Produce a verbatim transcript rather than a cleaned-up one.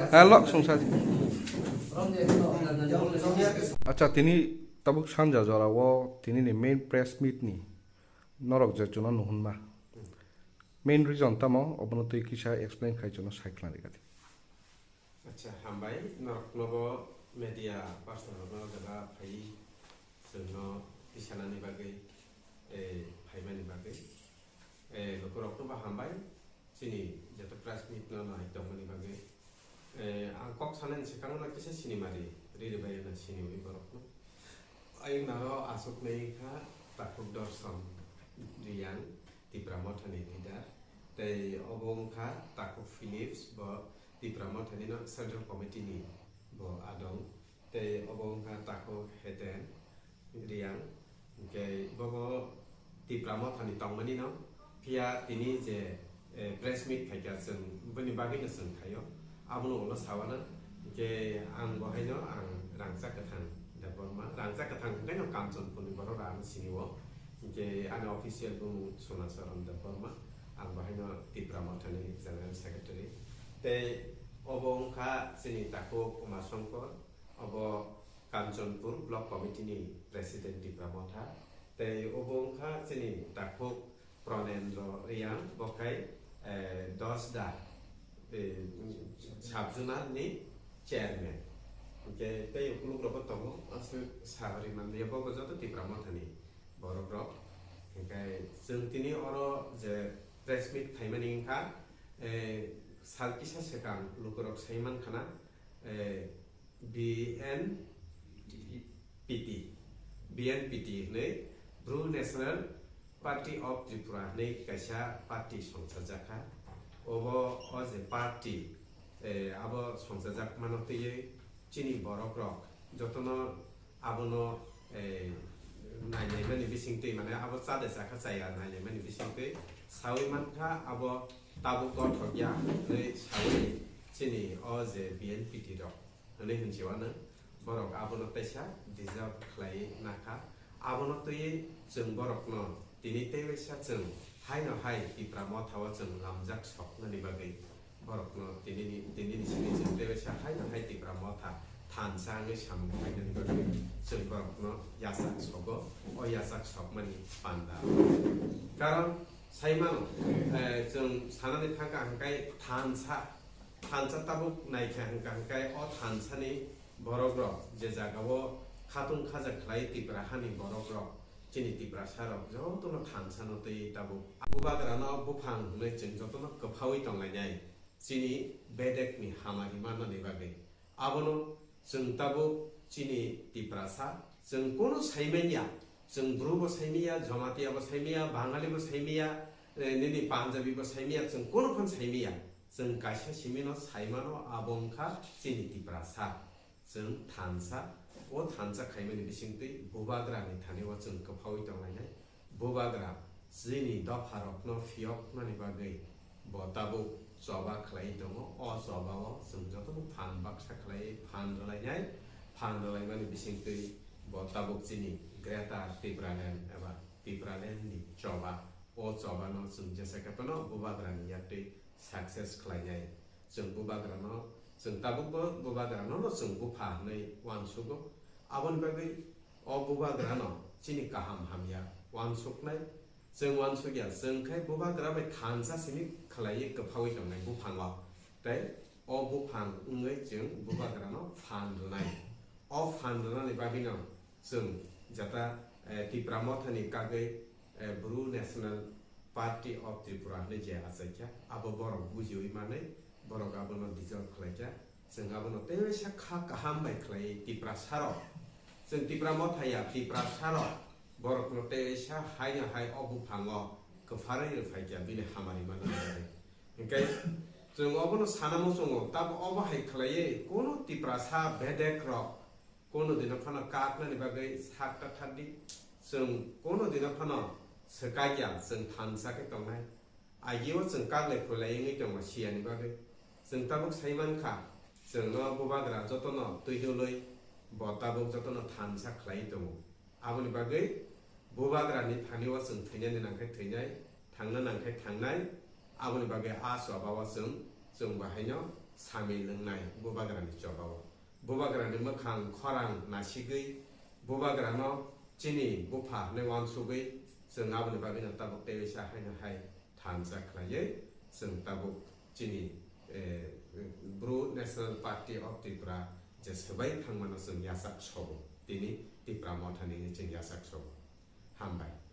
Hello, songsa. Acha, tini tabuk sanja jora o tini ni main press meet ni norok je chuno nuhunma. Main reason tamo obono twi kisa explain khai chuno sai khna rikadi. Acha, hambai norok nobo media person rok no jaga phai chwngno tisanani bagwi, eh, phaimani bagwi. Eh, lukurokno bo hambai, chini joto press meet no nai tongmani bagwi. Eh, ang kok sanani swkango no kisa sinimari riri bai na siniwi borokno. Ayung naro aswk nai kha takhuk Dorson Riyang Tipra Mothani leader. Tei obo wngkha takhuk Philips, bo Tipra Mothani no Central Committee ni bo adong. Tei obo wngkha takhuk Heten Riyang, hwnkhe bobo Tipra Mothani tongmani no, phiya tini je, eh, press meet khaikha chwng bini bagwi no chwng khaio, abono ulo sawana, hwnkhe ang bo haino ang Rangchak Kwthang Debbarma, Rangchak Kwthang hwnkhe no Kanchanpurni borok rano sinio, hwnkhe ani official bumung Sonacharan Debbarma, ang bo haino Tipra Mothani General Secretary, tei obo wngkha chini takhuk Uma Songkor, obo Kanchanpur Block Committee ni President Tipra Motha, tei obo wngkha chini takhuk Pranendra Riyang, bo khai, eh, Dosda, eh, Sub-Zonal ni Chairman. Hwnkhe tei ukuluk rokbo tongo, aswk sahori manliya, bobo joto Tipra Motha ni borok rok. Hwnkhe chwng tini oro je press meet khaimani wngkha, eh, sal kisa swkang lukurok sai mankhana, eh, B N P T, B N P T hwnwi Bru National Party of Tripura hwnwi kaisa party songchajakha. Obo o je party, eh, abo songchajak mano twiwi chini borok rok jotono abono, eh, nainaimani bisingtwi, mane abo chade chakha chaya nainaimani bisingtwi sawi mankha abo tabuk gothok ya hwnwi sawi chini o je B N P T rok hwnwi hwnchiwano borok abono teisa deserve khlai nakha. Abono twiwi chwng borokno tini tei waisa chwng haino hai Tipra Motha o chwng lamjak soknani bagwi borokno tinini, tinini simi chwng tei waisa haino hai Tipra Motha thansa wngwi samung khlainani bagwi chwng borokno yachak sogo, o yachak sokmani panda. Karon saimano, eh, chwng sanani thangkha hwnkhe thansa, thansa tabuk naikha hwnkha hwnkhe o thansani borok rok je jaga o khatung khaja khlai Tipra hani borok rok, chini Tiprasa rok jotono thansa no twi tabuk bubagra no buphang hwnwi chwng jotono kwphaui tonglainai. Chini bedek ni hamari mannani bagwi. Abono chwng tabuk chini Tiprasa, chwng kono saimanya, chwng Bru bo saimanya, Jamatia bo saimanya, Bangali bo saimanya, eh, nini Punjabi bo saimanya, chwng kono phan saimanya. Chwng kaisa simino saimano, abo wngkha chini Tiprasa. Chwng thansa, o thansa khaimani bisingtwi bubagrani thani o chwng kwphaui tonglainai. Bubagra chini dopharokno phiyoknani bagwi bo tabuk choba khlai tongo. O choba o chwng jotono phan baksa khlai phan rwlainai. Phan rwlaimani bisingtwi bo tabuk chini Greater Tipraland eba Tipraland ni choba, o choba no chwng jesa khe phano bubagra ni yaktwi success khlainai. Chwng bubagra no, chwng tabuk bo bubagra no, no chwng bupha hwnwi uansugo. Aboni bagwi o bubagra no chini kaham hamya uansuknai. Chwng uansukya, chwng khai bubagra bai thansa simi khlaiwi kwphaui tongnai buphango. Tei o buphang wngwi chwng bubagra no phan rwnai. O phan rwnani bagwi no chwng jata, eh, Tipra Mothani kagwi, eh, Bru National Party of Tripura hwnwi je achaikha, abo borok bujiwi manwi borok abono dissolve khlaikha. Chwng abono tei waisa kha kaham bai khlai Tiprasa rok. Chwng Tipra Motha ya, Tiprasa rok borokno tei waisa haino hai o buphango kwpharwi rwphaikha bini hamari manna bagwi. Hwnkhe chwng obono sana muchungo, tamo obo hai khlaiwi kono Tiprasa bedek rok kono dino phano kaknani bagwi sak ta thar di. Chwng kono dino phano swkakya, chwng thansa khe tongnai. Agio chwng kaklai khulai wngwi tongo siyani bagwi. Chwng tabuk sai mankha, chwngno bubagra jotono twi dwlwi bo tabuk jotono thansa khlaiwi tongo. Aboni bagwi bubagrani thani o chwng thwinani nangkhe thwinai, thangna nangkhe thangnai. Aboni bagwi a choba o chwng, chwng bo haino samil wngnai bubagrani chobao. Bubagrani mwkhang khorang nasigwi bubagrano chini bupha hwnwi uansugwi chwng aboni bagwino tabuk tei waisa haino hai thansa khlaiwi chwng tabuk chini, eh, Bru National Party of Tripura je swbai thangmano chwng yachak sobo. Tini Tipra Mothani chwng yachak sobo. Hambai.